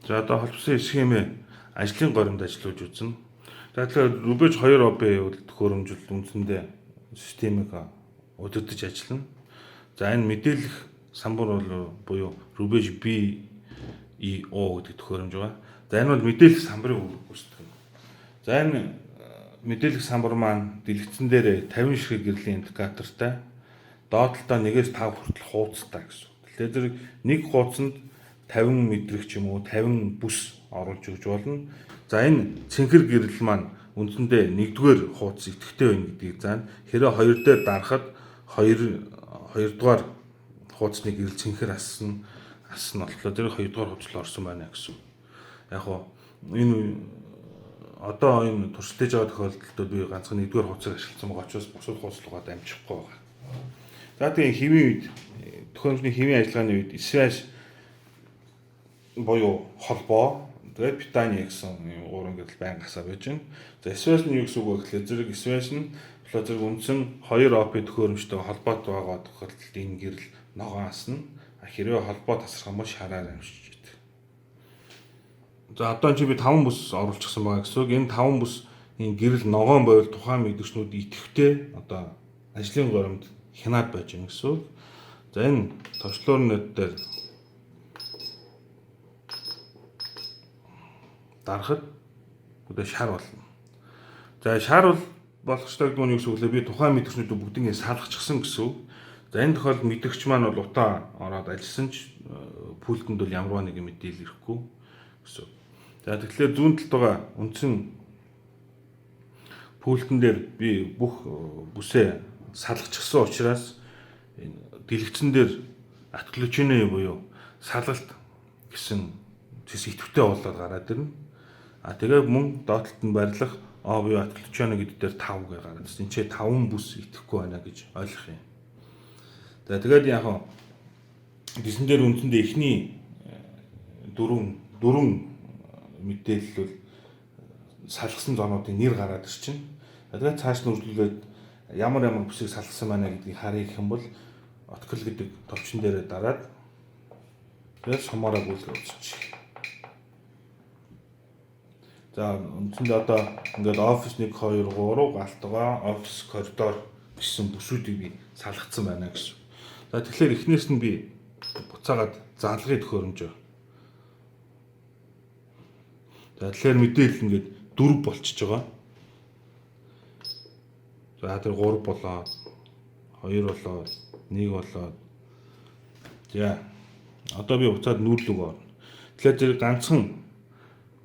За одоо холбосон схемээ ажлын горимд ажиллуулж үзнэ. За тэгэхээр Rubej 2 OB бол төхөөрөмжөл үндсэндээ системийг удирдах ажиллана. За энэ мэдээлэх самбар бол буюу Rubej B E O гэдэг төхөөрөмж байгаа. За энэ бол мэдээлэх самбарын үүрэг гүйцэтгэх. За энэ мэдээлэх самбар маань дэлгэцэн дээр 50 ширхэг гэрлийн индикатортай доод талдаа 1-ээс 5 хүртэл хууцтай гэсэн. Тэгэхээр зэрэг нэг хуудсанд 50 мэдрэг ч юм уу 50 бүс оруулж өгч болно. За энэ цэнхэр гэрэл маань үндсэндээ нэгдүгээр хуудас идэвхтэй байна гэдгийг заана. Хэрэг хоёр дээр дарахад хоёрдугаар хуудасны гэрэл цэнхэр ассан болохоор тэр хоёрдугаар хуудас руу орсон байна гэсэн. Яг хоо энэ одоо энэ туршилтаж байгаа тохиолдолд би ганцхан нэгдүгээр хуудсыг ашигласан байгаа учраас бусад хуудас руугаа дамжихгүй байгаа. За тэгээ хэвийн үед төхөөрөмжний хэвийн ажиллагааны үед связь буюу холбоо, тэгээд питание гэсэн юм гурван гэрэл байнга асаа байж байна. За связь нь юу гэсэн үг вэ гэхлээр зэрэг связь нь болохоор зэрэг үндсэн 2 OP төхөөрөмжтэй холбоотой байгаа тохиолдолд энэ гэрэл ногоон асна. Хэрвээ холбоо тасрах юм бол шараар амжиж идэг. За одоо чи би 5 бүс оруулчихсан байгаа гэсэн үг. Энэ 5 бүс энэ гэрэл ногоон байвал тухайн мэдгчнүүд идэвхтэй одоо ажлын горимд хянаад байж байгаа гэсэн үг. За энэ товчлуур нэт дээр дарахад одоо шар болно. За шар бол болох ёстой гэдэг нь юу гэсэн үг лээ? Би тухайн мэдгчнүүдийг бүгднийг салгачихсан гэсэн үг. За энэ тохиолдолд мэдгч маань бол утаа ороод ажилласан ч пультэнд бол ямарваа нэгэн мэдээлэл ирэхгүй гэсэн үг. За тэгэхээр зүүн талд байгаа үндсэн пультэн дээр би бүх бүсээ салгачихсан учраас энэ дэлгэцэн дээр отключение буюу салгалт гэсэн цэс идэвхтэй болоод гараад ирнэ. А тэгээ мөн доод талд нь байрлах О буюу отключение гэдэг дээр 5 гэж гараад ирсэн. Энд чи 5 бүс идэхгүй байна гэж ойлгох юм. За тэгээд яг хаа дисэн дээр үндсэндээ эхний дөрвөн мэдээлэл бол салгасан зоонуудын нэр гараад ирчин. Тэгээд цааш нь үргэлжлүүлээд ямар ямар бүсийг салгасан байна гэдгийг харъя гэх юм бол откл гэдэг товчон дээрээ дараад тэгээд сумаараа гүйлгээ үзчих. За үндсэндээ одоо ингээд офис 1 2 3 галтгаа офис коридор гэсэн бүсүүдийг би салгацсан байна гэсэн. За тэгэхээр эхнээс нь би буцаагаад залгын төхөөрөмжөө. За тэгэхээр мэдээлэл ингээд 4 болчихж байгаа. За тэр 3 болоод 2 болоод 1 болоод за одоо би буцаад нүүрлэг орно. Тэгэхээр зэрэг ганцхан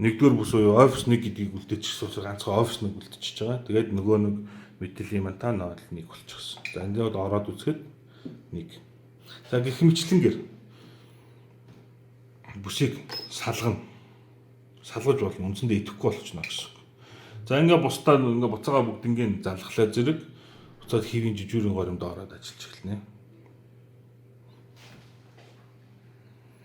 нэгдүгээр бүс буюу офис 1 гэдгийг үлдээчихсэн учраас ганцхан офис 1 үлдчихэж байгаа. Тэгээд нөгөө нэг мэдээллийн маань та 0 1 болчихсон. За энэ дээр ороод үзэхэд 1. За гэх мэтчлэнгээр бүсийг салгана. Салгаж болно. Үндсэндээ идэхгүй болчихно гэсэн. За ингээ бусдаа ингээ буцаага бүгднийг залхлаа зэрэг буцаад хэвийн жижүүрийн горимд ороод ажиллаж эхэлнэ.